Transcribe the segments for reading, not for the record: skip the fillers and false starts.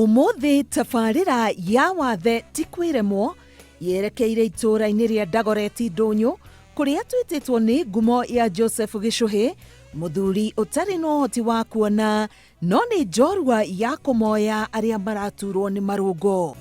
Ũmũthĩ tabarĩra ya wathe ti kwĩremwo yerekeire itũũra-inĩ rĩa Dagoretti Ndũnyũ kũrĩa twĩtĩtwo nĩ ngumo ya Joseph Gĩcũhĩ, mũthuri ũtarĩ na ũhoti wa kuona no nĩ njorua ya kũmoya arĩa maraturwo nĩ marũngo.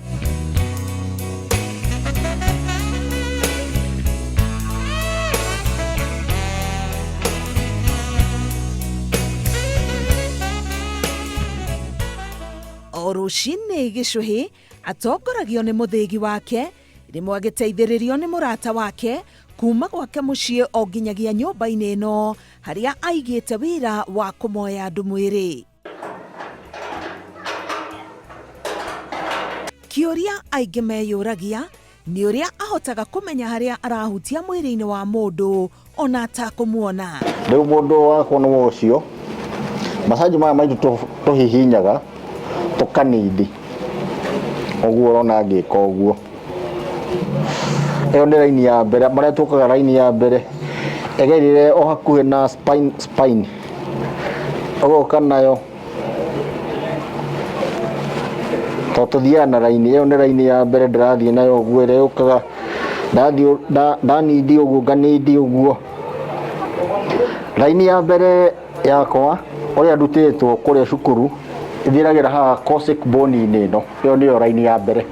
O rũcinĩ Gĩcũhĩ atongoragio nĩ mũthĩgi wake, rĩmwe agĩteithĩrĩrio nĩ mũrata wake kuma gwake mũciĩ o nginyagia nyũmba-inĩ ĩno harĩa aigĩte wĩra wa kũmoya andũ mwĩrĩ. Kĩũria aingĩ meyũragia nĩ ũrĩa ahotaga kũmenya harĩa arahutia mwĩrĩ-inĩ wa mũndũ ona atakũmuona. Rĩu mũndũ wakwa nĩ ũcio macanji maya maitũ tũhihinyaga tũkanindi ũguo ũrona ngĩka ũguo. Ĩyo nĩ raini ya mbere marĩa tũkaga raini ya mbere ĩgerire o hakuhĩ na spine, spine. Ũgoka nayo to tũthiaga na raini ĩyo nĩ raini ya mbere ndĩrathiĩ nayo ũguo ĩrĩa yũkaga ndathiĩ ndanindi ũguo nganindi ũguo. Raini ya mbere yakwa ũrĩa ndutĩtwo kũrĩa cukuru ĩthiragĩra haha coccyx bone-inĩ ĩno, ĩyo nĩyo raini ya mbere.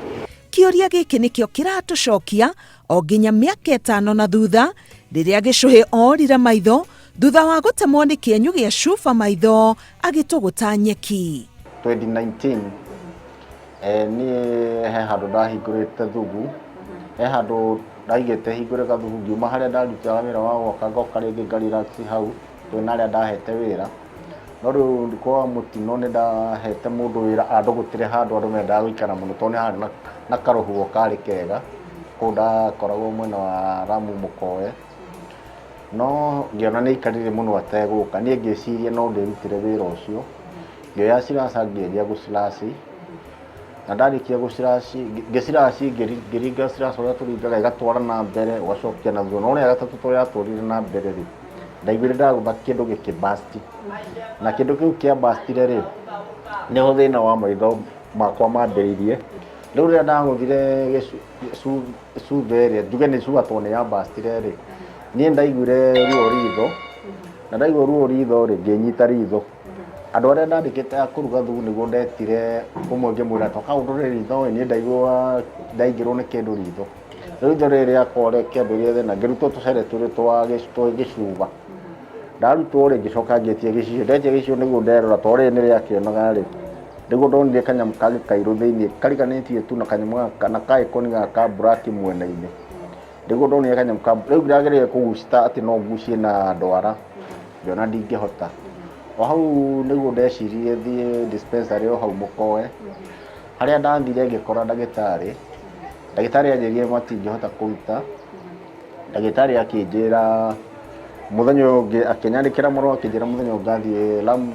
Kĩũria gĩkĩ nĩkĩo kĩratũcokia o nginya mĩaka ĩtano na thutha rĩrĩa Gĩcũhĩ orire maitho thutha wa gũtemwo nĩ kĩenyũ gĩa cuba maitho agĩtũgũta nyeki. 2019 niĩ he handũ ndahingũrĩte thugu, he handũ ndaigĩte hingũre gathugu ngiuma harĩa ndarutaga wĩra wa gwaka ngoka rĩngĩ nga relax hau twĩna arĩa ndahete wĩra. No rĩu kwa mũtino nĩ ndahete mũndũ wĩra andũgũtĩre handũ andũ mendaga gũikara mũno tondũ nĩ harĩ na karũhuho karĩ kega, kũu ndakoragwo mwena wa Lamu Mũkoe. No ngĩona nĩ aikarire mũno ategũka, niĩ ngĩciria no ndĩrutĩre wĩra ũcio, ngĩoya slasher ngĩanjia gũ slash, na ndarĩkia gũ slash, ngĩ slash ngĩringa slasher ũrĩa tũringaga ĩgatwara na mbere ũgacokia na thutha, no ĩrĩa ya gatatũ tondũ yatwarire na mbere rĩ, ndaiguire ndagũtha kĩndũ gĩkĩ burst, na kĩndũ kĩu kĩa burst ire rĩ, nĩho thĩna wa maitho makwa mambĩrĩirie. Rĩu rĩrĩa ndagũthire cuba ĩrĩa njuge nĩ cuba tondũ nĩ ya burst ire rĩ, niĩ ndaiguire ruo ritho, na ndaigua ruo ritho rĩ, ngĩnyita ritho. Andũ arĩa ndandĩkĩte a kũruga thubu nĩguo ndetire ũmwe ngĩmwĩra toka ũndore ritho ĩ, niĩ ndaigua ndaingĩrwo nĩ kĩndũ ritho. Rĩu ritho rĩrĩ rĩakwa rĩkĩambĩrĩria thĩna, ngĩrutwo tũcere twĩrĩ twa gĩcuba. Ndarutwo rĩ, ngĩcoka ngĩtia gĩcicio, ndetia gĩcicio nĩguo nderora tondũ rĩrĩ nĩ rĩakĩonaga rĩ, nĩguo ndonire kanyamũ kangĩ kairũ thĩiniĩ kariganĩtie tu na kanyamũ gaka na ka icon gaka ka black mwena-inĩ. Nĩguo ndonire kanyamũ ka rĩu ndageragia kũgucia ta atĩ no ngucie na ndwara, ngĩona ndingĩhota. O hau nĩguo ndeciririe thiĩ dispensary o hau Mũkoe, harĩa ndathire ngĩkora ndagĩtarĩ, ndagĩtarĩ anjĩrire matingĩhota kũruta, ndagĩtarĩ akĩnjĩra mũthenya ũyũ ũngĩ akĩnyandĩkĩra marũa akĩnjĩra mũthenya ũyũ ngathiĩ Lamu,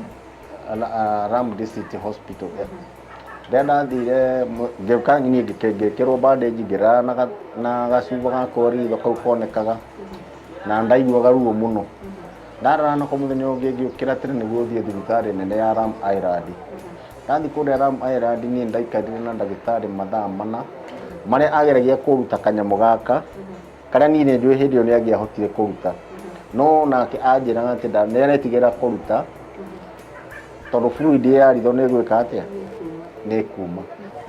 Lamu District Hospital. Rĩrĩa ndathire ngĩũka niĩ ngĩkĩrwo bandage ngĩrara na gacuba gakwa ritho kau konekaga na ndaiguaga ruo mũno. Ndarara nako mũthenya ũngĩ ngĩũkĩra tene nĩguo thiĩ thibitarĩ nene ya Ram Island. Ndathiĩ kũrĩa Ram Island niĩ ndaikarire na ndagĩtarĩ mathaa mana marĩa ageragia kũruta kanyamũ gaka karĩa niĩ nĩ njũĩ hĩndĩ ĩyo nĩ angĩahotire kũruta. No nake anjĩraga atĩ nĩ aretigĩra kũruta tondũ fluid ya ritho nĩ ĩgwĩka atĩa? Nĩ ĩkuma.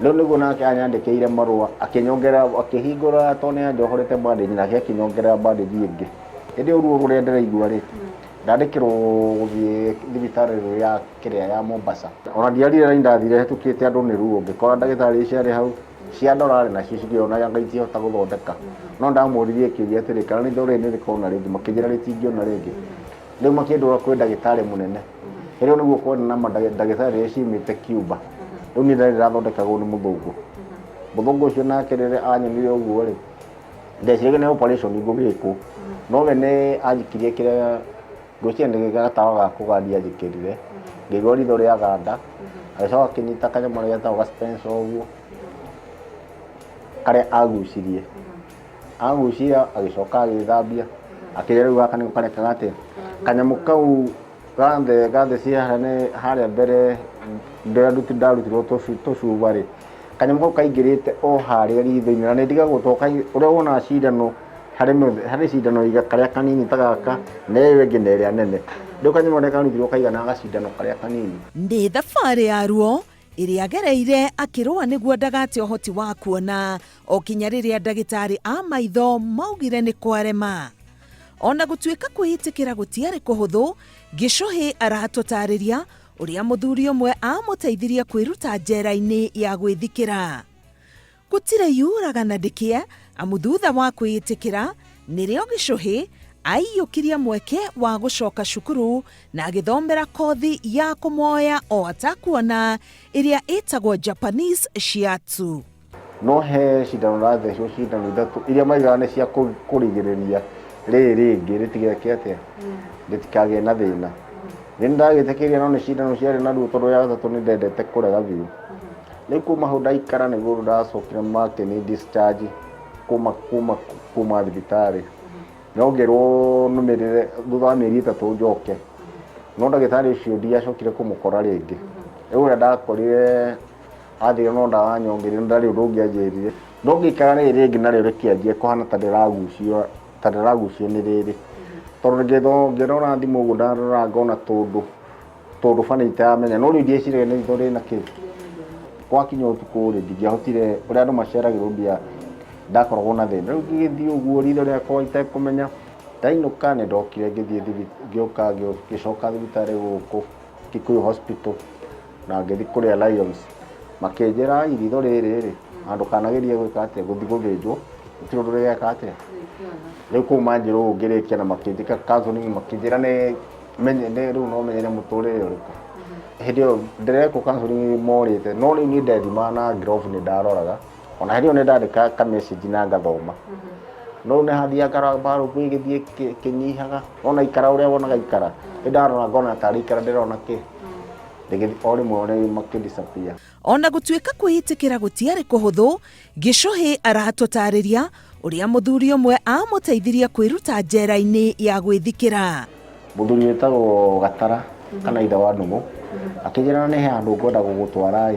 Rĩu nĩguo nake anyandĩkĩire marũa akĩnyongerera akĩhingũra tondũ nĩ anjohorete bandage nake akĩnyongerera bandage ĩngĩ. Ĩndĩ ruo rũrĩa ndĩraigua rĩ, ndandĩkĩrwo gũthiĩ thibitarĩ ya kĩrĩa ya Mombasa. Ona ndiarire na nĩndathire hĩtũkĩte andũ nĩ ruo ngĩkora ndagĩtarĩ icio arĩ hau ciandora rĩ nacio cikĩona anga itihota gũthondeka. No ndamoririe kĩũria atĩrĩ, kana ritho rĩrĩ nĩ rĩkona rĩngĩ? Makĩnjĩra rĩtingĩona rĩngĩ. Rĩu makĩndwara kwĩ ndagĩtarĩ mũnene. Hĩndĩ ĩyo nĩguo kwarĩ na ndagĩtarĩ iria ciumĩte Cuba. Rĩu niĩ ndarĩ ndĩrathondekagwo nĩ mũthũngũ. Mũthũngũ ũcio nake rĩrĩa anyonire ũguo rĩ, ndeciragia nĩ operation ngũgĩkwo. No we nĩ anjikirie kĩrĩa ngwĩciria nĩ gatawa ga kũgandia anjĩkĩrire. Ngĩigua ritho rĩaganda, agĩcoka akĩnyita kanyamũ karĩa getagwo ga spencer ũguo, karĩa agucirie. Agucia agĩcoka agĩthambia, akĩrĩa rĩu gaka nĩko karekaga atĩa, kanyamũ kau Gathe cia harĩa mbere ndĩrĩa ndarutirwo tũcuba rĩ, kanyamũ kau kaingĩrĩte o harĩa ritho-inĩ, na nĩ ndigagwo to ũrĩa wonaga cindano harĩ cindano iga karĩa kanini ta gaka na ĩyo ĩngĩ na ĩrĩa nene. Rĩu kanyamũ karĩa karutirwo kaiganaga gacindano karĩa kanini. Nĩ thabarĩ ya ruo ĩrĩa agereire akĩrũa nĩguo ndagate ũhoti wa kuona o kinya rĩrĩa ndagĩtarĩ a maitho maugire nĩ kwarema. Ona gũtuĩka kwĩĩtĩkĩra gũtiarĩ kũhũthũ, Gĩcũhĩ aratũtarĩria ũrĩa mũthuri ũmwe amũteithirie kwĩruta njera-inĩ ya gwĩthikĩra. Gũtirĩ yuraga na ndĩkĩe, amu thutha wa kwĩĩtĩkĩra nĩrĩo Gĩcũhĩ aiyũkirie mweke wa gũcoka cukuru na agĩthomera kothi ya kũmoya o atakuona ĩrĩa ĩtagwo Japanese Shiatsu. No he cindano ndathecwo cindano ithatũ iria maigaga nĩ cia kũrigĩrĩria rĩrĩ rĩngĩ rĩtigeke atĩa, rĩtikagĩe na thĩna. Nĩ ndagĩtĩkĩria, no nĩ cindano ciarĩ na ruo tondũ ya gatatũ nĩ ndendete kũrega biũ. Rĩu kuma hau ndaikara nĩguo ndacokire makĩni discharge kuma thibitarĩ. No ngĩrwo nũmĩrĩre thutha wa mĩeri 3 njoke, no ndagĩtarĩ ũcio ndiacokire kũmũkora rĩngĩ. Rĩu ũrĩa ndakorire athire no ndawa nyongerire, ndarĩ ũndũ ũngĩ anjĩrire. No ngĩikara rĩrĩ rĩngĩ narĩo rĩkĩanjia kũhana ta ndĩragucio, ta ndĩragucio nĩ rĩrĩ, tondũ ngĩrora thimũ ũguo ndarora ngona tũndũ tũndũ bani itaramenya, no rĩu ndieciragia nĩ ritho rĩna kĩ. Gwakinya ũtukũ rĩ, ndingĩahotire ũrĩa andũ maceragĩrwo, ndia ndakoragwo na thĩna. Rĩu ngĩgĩthiĩ ũguo ritho rĩakwa itekũmenya. Ndainũka nĩ ndokire ngĩthiĩ, ngĩũka ngĩcoka thibitarĩ gũkũ Kikuyu Hospital na ngĩthiĩ kũrĩa Lions, makĩnjĩra ritho rĩrĩ rĩ, na ndũkanagerie gwĩka atĩa, gũthiĩ gũthĩnjwo, gũtirĩ ũndũ rĩgeka atĩa. Rĩu kũu manjĩra ũũ ngĩrĩkia na makĩnjĩka counseling, makĩnjĩra nĩ menye nĩ rĩu no menyere mũtũrĩre ũrĩkũ. Hĩndĩ ĩyo ndĩrekwo counseling morĩte, no rĩu niĩ ndethimaga na glove nĩ ndaroraga, ona hĩndĩ ĩyo nĩ ndandĩkaga ka message na ngathoma, no rĩu nĩ hathiaga mbarubu ĩgĩthiĩ ĩkĩnyihaga, wona ikara ũrĩa wonaga ikara, nĩ ndarora ngona tarĩ ikara ndĩrona kĩ rĩgĩthiĩ o rĩmwe rĩu makĩ disappear. Ona gũtuĩka kwĩĩtĩkĩra gũtiarĩ kũhũthũ, Gĩcũhĩ aratũtarĩria ũrĩa mũthuri ũmwe amũteithirie kwĩruta njera-inĩ ya gwĩthikĩra. Mũthuri wĩtagwo Gatara kana ithe wa Ndũng'ũ akĩnjĩra nĩ he handũ ngwenda gũgũtwara ĩ,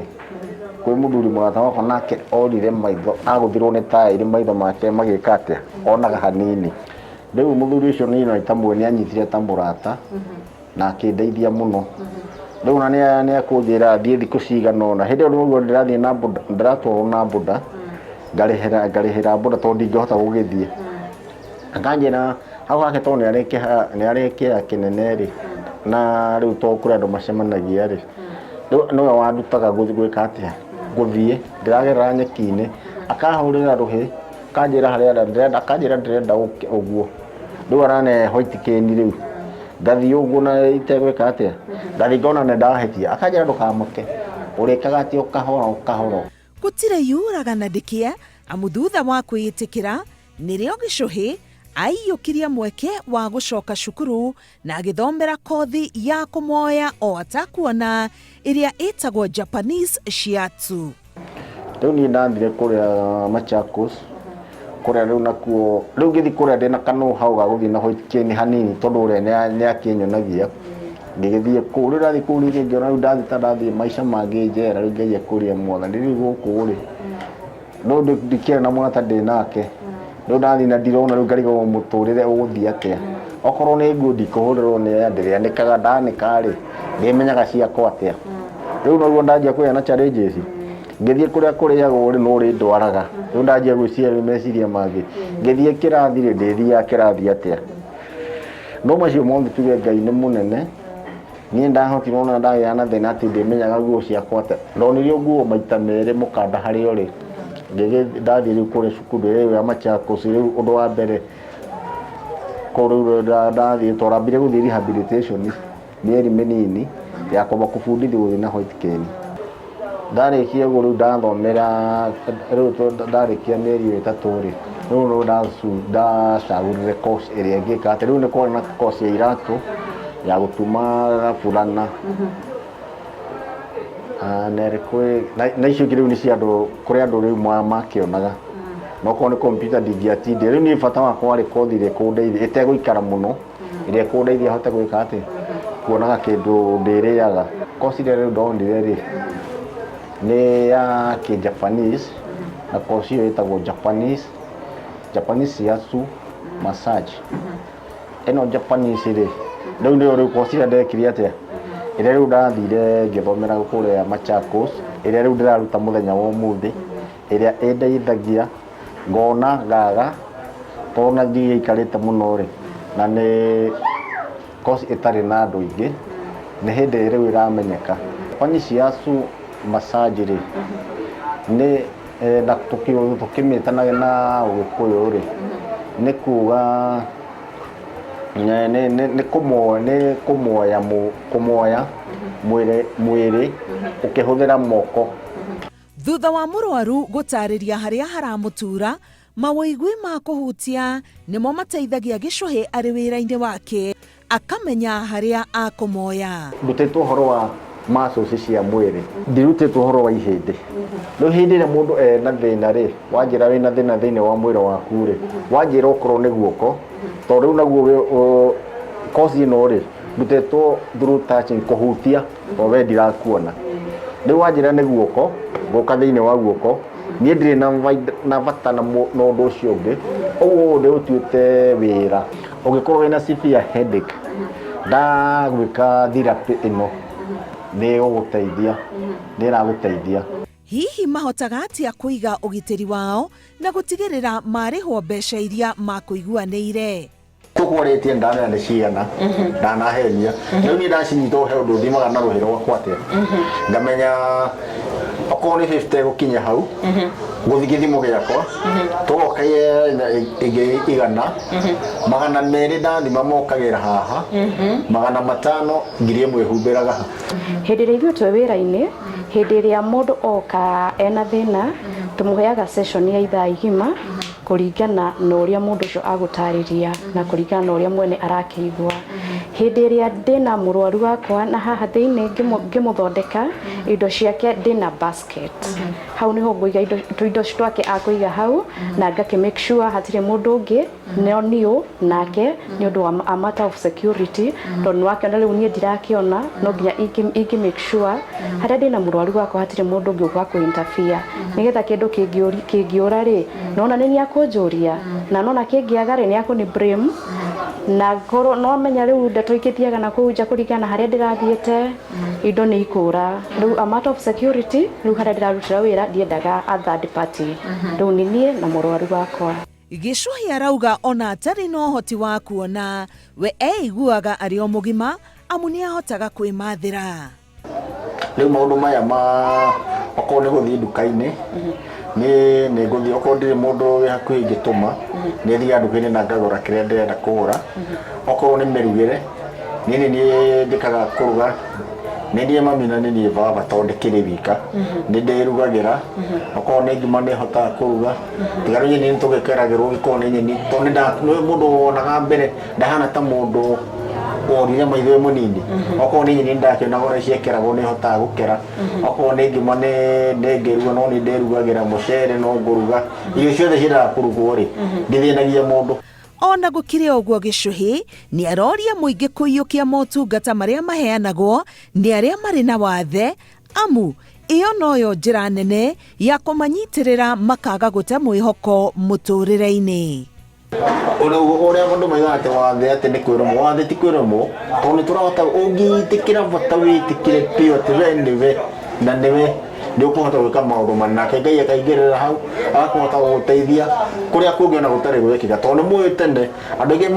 kwĩ mũthuri mũrata wakwa, nake orire maitho, agũthirwo nĩ taĩri maitho make magĩka atĩa, onaga hanini. Rĩu mũthuri ũcio niĩ no itamũĩ, nĩ anyitire ta mũrata na akĩndeithia mũno. Rĩu ona nĩ akũnjĩra thiĩ thikũ cigana ũna, hĩndĩ ĩyo nĩguo ndĩrathiĩ na boda, ndĩratwarwo na boda, ngarĩhĩra boda tondũ ndingĩhota gũgĩthiĩ. Akanjĩra hau hake tondũ nĩ arĩ kĩea kĩnene rĩ, na rĩu to kũrĩ andũ macemanagia rĩ, rĩu nĩwe wandutaga gwĩka atĩa, gũthiĩ ndĩragerera nyeki-inĩ, akahũrĩra rũhĩ, akanjĩra harĩa ndĩrenda, akanjĩra ndĩrenda ũke ũguo. Rĩu arane white cane, rĩu ngathiĩ ũguo na itegwĩka atĩa, ngathiĩ ngona nĩ ndahĩtia, akanjĩra ndũkamake, ũrĩkaga atĩ o kahora o kahora. Gũtirĩ yuraga na ndĩkĩe, amu thutha wa kwĩĩtĩkĩra nĩrĩo Gĩcũhĩ aiyũkirie mweke wa gũcoka cukuru na agĩthomera kothi ya kũmoya o atakuona ĩrĩa ĩtagwo Japanese Shiatsu. Rĩu niĩ ndathire kũrĩa Machakos kũrĩa rĩu nakuo, rĩu ngĩthiĩ kũrĩa ndĩna ka know how ga gũthiĩ na white cane hanini, tondũ ũrĩa nĩ akĩnyonagia. Ngĩgĩthiĩ kũu, rĩu ndathiĩ kũu rĩngĩ ngĩona rĩu ndathiĩ ta ndathiĩ maica mangĩ njera. Rĩu ngeria kũria Mwathani, rĩu gũkũ rĩ, no ndikĩrĩ na mũrata ndĩ nake, rĩu ndathiĩ na ndirona, rĩu ngarigwo mũtũrĩre ũgũthiĩ atĩa. Okorwo nĩ nguo ndikũhũrĩrwo nĩ aya ndĩrĩanĩkaga, ndanĩka rĩ, ndĩmenyaga ciakwa atĩa. Rĩu noguo ndanjia kũgĩa na challenges, ngĩthiĩ kũrĩa kũrĩagwo rĩ, no ũrĩndwaraga. Rĩu ndanjia gwĩciria rĩu meciria mangĩ, ngĩthiĩ kĩrathi rĩ, ndĩthiaga kĩrathi atĩa? No macio mothe tuge Ngai nĩ mũnene. Niĩ ndahotire ona ndagĩa na thĩna atĩ ndĩmenyaga nguo ciakwa atĩa, ndonirio nguo maita merĩ mũkanda harĩa ũrĩ. Ndathiĩ rĩu kũrĩa cukuru ĩyo ya Machakos, rĩu ũndũ wa mbere kũu rĩu ndathiĩ twarambire gũthiĩ rehabilitation mĩeri mĩnini ya kwamba kũbundithio gũthiĩ na white cane. Ndarĩkia ũguo rĩu ndathomera, rĩu ndarĩkia mĩeri ĩyo 3 rĩ, rĩu no ndacagũrire course ĩrĩa ĩngĩka atĩ rĩu nĩ kwarĩ na course ya iratũ, ya gũtuma burana na ĩrĩkũ na icio ingĩ. Rĩu nĩ cia andũ kũrĩ andũ rĩu makĩonaga, no korwo nĩ computer ndingĩatindire. Rĩu niĩ bata wakwa warĩ kothi ĩrĩa ĩkũndeithia ĩtegũikara mũno, ĩrĩa ĩkũndeithia hote gwĩka atĩa. Kuonaga kĩndũ ndĩrĩaga. Koci ĩrĩa rĩu ndonire rĩ, nĩ ya kĩ Japanese, na koci ĩyo ĩtagwo Japanese, Japanese Shiatsu massage. Ĩno Japanese rĩ, rĩu nĩyo rĩu koci ĩrĩa ndekire atĩa, ĩrĩa rĩu ndathire ngĩthomera kũrĩa Machakos, ĩrĩa rĩu ndĩraruta mũthenya wa ũmũthĩ, ĩrĩa ĩndeithagia ngona ngaga, tondũ ona ndigĩikarĩte mũno rĩ, na nĩ course ĩtarĩ na andũ aingĩ, nĩ hĩndĩ rĩu ĩramenyeka. Kwani Shiatsu massage rĩ, nĩ na tũkĩmĩta na ũgĩkũyũ rĩ, nĩ kuga nĩ kũmoya kũmoya mwĩrĩ ũkĩhũthĩra moko. Thutha wa mũrwaru gũtarĩria harĩa haramũtura, mawoigui ma kũhutia nĩmo mateithagia Gĩcũhĩ arĩ wĩra-inĩ wake, akamenya harĩa akũmoya. Ndutĩtwo ũhoro wa muscles cia mwĩrĩ, ndirutĩtwo ũhoro wa ihĩndĩ. Rĩu hĩndĩ ĩrĩa mũndũ ena thĩna rĩ, wanjĩra wĩna thĩna thĩinĩ wa mwĩrĩ waku rĩ, wanjĩra okorwo nĩ guoko, tondũ rĩu naguo koci ĩno rĩ, ndutĩtwo through touching, kũhutia, tondũ we ndirakuona. Rĩu wanjĩra nĩ guoko, ngũka thĩinĩ wa guoko, niĩ ndirĩ na bata na ũndũ ũcio ũngĩ, ũguo ũyũ ndĩũtuĩte wĩra. Ũngĩkorwo wĩna severe headache, ndagwĩka therapy ĩno, nĩ ĩgũgũteithia, nĩ ĩragũteithia. Hihi mahotaga atĩa kũiga ũgitĩri wao na gũtigĩrĩra marĩhwo mbeca iria makũiguanĩire? Tũkwarĩtie ndamenya nĩ cigana, ndanahenia. Rĩu niĩ ndacinyita he ũndũ thimaga na rũhĩ rwakwa atĩa, ngamenya okorwo nĩ 50 gũkinya hau, gũthiĩ gĩthimo gĩakwa, tũgoka ĩngĩ 100, 200 ndathima mokagĩra haha, 500 1,000 ĩhumbĩraga haha. Hĩndĩ ĩrĩa ithuĩ twĩ wĩra-inĩ, hĩndĩ ĩrĩa mũndũ oka ena thĩna, tũmũheaga session ya ithaa igima kũringana na ũrĩa mũndũ ũcio agũtarĩria na kũringana na ũrĩa mwene arakĩigua. Hĩndĩ ĩrĩa ndĩna mũrwaru wakwa na haha thĩinĩ ngĩmũthondeka indo ciake, ndĩna basket hau nĩho ngũiga indo tũindo twake akũiga hau, na ngakĩ make sure hatirĩ mũndũ ũngĩ no niũ nake, nĩ ũndũ wa a matter of security, tondũ nĩwakĩona rĩu niĩ ndirakĩona, no nginya ingĩ make sure harĩa ndĩna mũrwaru wakwa hatirĩ mũndũ ũngĩ ũgũka kũ interfere, nĩgetha kĩndũ kĩngĩũra rĩ, nona nĩ akũnjũria, na nona kĩngĩaga rĩ, nĩ akũni blame, na ngorwo no menya rĩu ndeto ingĩthiaga na kũu nja kũringana na harĩa ndĩrathiĩte, indo nĩ ikũra. Rĩu a matter of security, rĩu harĩa ndĩrarutĩra wĩra ndiendaga a third party, rĩu nĩ niĩ na mũrwaru wakwa. Gĩcũhĩ arauga ona atarĩ na ũhoti wa kuona, we eiguaga arĩ o mũgima, amu nĩ ahotaga kwĩmathĩra. Rĩu maũndũ maya ma okorwo nĩ gũthiĩ nduka-inĩ, niĩ nĩ ngũthiĩ, okorwo ndirĩ mũndũ wĩ hakuhĩ ingĩtũma, nĩ thiaga nduka-inĩ na ngagũra kĩrĩa ndĩrenda kũgũra. Okorwo nĩ mĩrugĩre, niĩ nĩ niĩ njĩkaga kũruga, nĩ niĩ mami na nĩ niĩ baba, tondũ ndĩkĩrĩ wika, nĩ ndĩrugagĩra. Okorwo nĩ ngima nĩ hotaga kũruga, tiga rĩu nyeni nĩ tũgĩkeragĩrwo gĩkorwo nĩ nyeni, tondũ nĩ mũndũ wonaga mbere ndahana ta mũndũ worire maitho wĩ mũnini. Okorwo nĩ nyeni ndakĩonaga ũrĩa ciekeragwo, nĩ hotaga gũkera. Okorwo nĩ ngima nĩ ngĩruga, no nĩ ndĩrugagĩra mũcere, no ngũruga irio ciothe ciendaga kũrugwo rĩ, ndithĩnagia mũndũ. Ona gũkĩrĩ ũguo, Gĩcũhĩ nĩ aroria mũingĩ kũiyũkia motungata marĩa maheanagwo nĩ arĩa marĩ na wathe, amu ĩyo noyo njĩra nene ya kũmanyitĩrĩra makaga gũte mwĩhoko mũtũrĩre-inĩ. Ũrĩa mũndũ maigaga atĩ wathe atĩ nĩ kwĩrũmwo, wathe ti kwĩrũmwo, tondũ nĩ tũrahota ũngĩtĩkĩra bata wĩtĩkĩre biũ atĩ we nĩwe na nĩwe nĩ ũkũhota gwĩka maũndũ manene, nake Ngai akaingĩrĩra hau agakũhota gũgũteithia kũrĩa kũngĩ ona gũtarĩ gwĩkĩka, tondũ nĩ mũĩ tene andũ aingĩ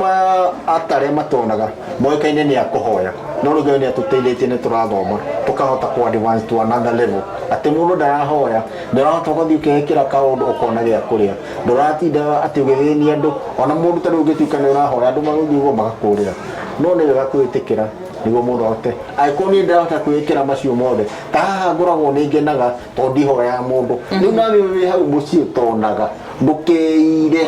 ata arĩa matonaga moĩkaine nĩ akũhoya, no rĩu Ngai nĩ atũteithĩtie, nĩ tũrathoma tũkahota kũ advance to another level, atĩ mũndũ ndarahoya, nĩ ũrahota gũthiĩ ũkekĩra kaũndũ ũkona gĩa kũrĩa, ndũratinda atĩ ũgĩthĩnia andũ. Ona mũndũ ta rĩu ũngĩtuĩka nĩ ũrahoya, andũ magũthiĩ ũguo magakũrĩra, no nĩ wega kwĩtĩkĩra nĩguo mũndũ ahote. Angĩkorwo niĩ ndĩrahota kwĩĩkĩra macio mothe, ta haha ngoragwo nĩ ngenaga tondũ ndihoyaga mũndũ. Rĩu nawe wĩ hau mũciĩ ũtonaga, ndũkeire,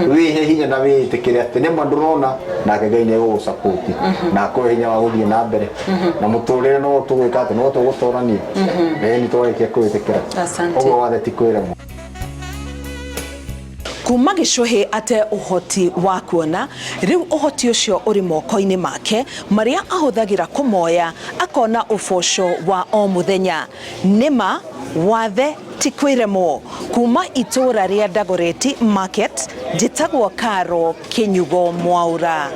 wĩhe hinya na wĩĩtĩkĩre atĩ nĩma ndũrona, nake Ngai nĩ egũgũsupport na akũhe hinya wa gũthiĩ na mbere na mũtũrĩre, no tũgwĩka atĩ no tũgũtorania ĩĩ nĩ twarĩkia kwĩtĩkĩra. Asante. Ũguo wathe ti kwĩremwo. Kuma gĩcũhĩ ate ũhoti wa kuona, rĩu ũhoti ũcio ũrĩ moko-inĩ make marĩa ahũthagĩra kũmoya akona ũboco wa o mũthenya. Nĩma wathe ti kwĩremwo. Kuma itũũra rĩa Dagoretti Market, njĩtagwo Caro Kĩnyugo Mwaũra.